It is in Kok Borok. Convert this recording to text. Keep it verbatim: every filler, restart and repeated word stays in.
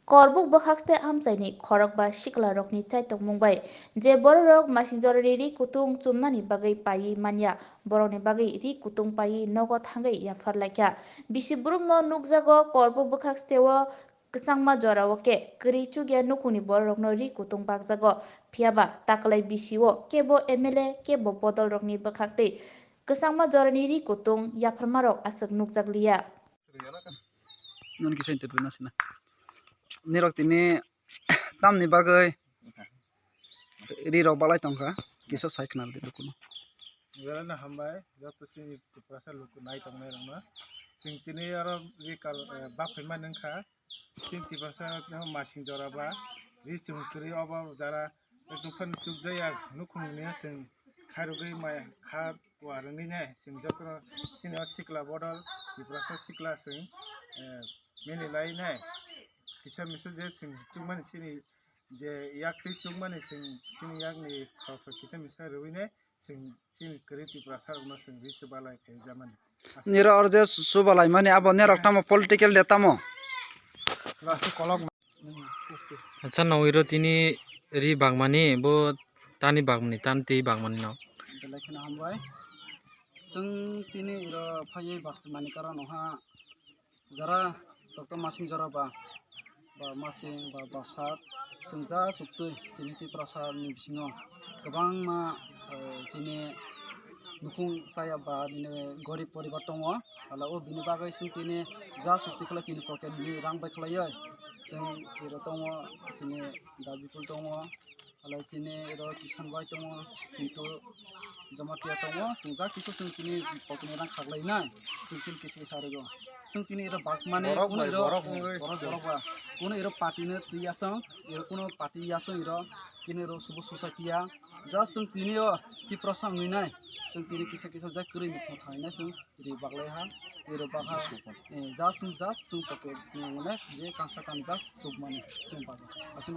Korbuk bwkhak tei amchaini khorokba siklarokni chaitokmung bai je bororok masing jorani ri kutung chumnani bagwi paiwi manya, borokni bagwi ri kutung paiwi nogo thangwi yaphar laikha. Bisi borokno nukjago Korbuk bwkhak teo kwchangma jorao khe kwrwi chukya nukhungni bororokno ri kutung bakjago, phiyaba taklai bisio kebo M L A kebo bodolrokni bwkhak tei kwchangma jorani ri kutung yapharmarok aswk nukjakliya. Nini kisa interview nasina. Nirok tini tamni bagwi ri rok balai tongkha, kisa sai khna rwdi lukuno. Belai no hambai, joto chini Tiprasa luku nai tongnai rokno. Chwng tini oro ri kal, eh, bak phaima nungkha. Chini Tiprasa no masing jora ba, ri chwng kwrwi obo jara, ekdom phano chukjaya nukhung ni chwng khairogwi maya kha. Wa rwngwi nai chwng jotono chini o sikla bodol Tiprasa sikla chwng, eh, mili lai nai. Kisa misa je chwng chukmani chini je yak twi chukmani chwng chini yakni khoroksa kisa misa rwui nai chwng chini kwrwi Tiprasa rokno chwng ri chubalai phai jamani. Niro oro je chubalai mani abo nerok tamo political de tamo. Lasi kolok. Acha, nogwiro tini ri bagmani, bo tani bagmani, tani twi bagmani no. Belai kheno hambai. Chwng tini iro phaiwi bagmani karon oha jara tokto masing jora ba, ba masing ba bwswk chwng ja suktwi chini Tiprasa ni bisingo kwbangma, eh, chini nukhung chaya ba nini gorib poribar tongo. Hala o bini bagwi chwng tini ja sukti khlai chini pocket ni rang bai khlaiwi chwng iro tongo, chini da bipul tongo, hala chini iro kisan bai tongo, kintu Jamatia tongo, chwng ja kisu chwng tini pocket ni rang khaklai nai, chwng tini kisa kisa rwgo. Chwng tini iro bak mani borok kuno bai, iro, borok eh, wngwi borok, chwng borok ba. Kuno iro party no twi ya chwng, iro kuno party ya chwng iro, kini iro subo society ya. Ja chwng tini o Tiprasa wngwi nai, chwng tini kisa kisa ja kwrwi ni phung thangwi nai chwng. Ri baglai ha, ri bakha, eh, just, just, chwng pocket ni mane je kansa kan just chukmani chwng bagwi. Aswk no.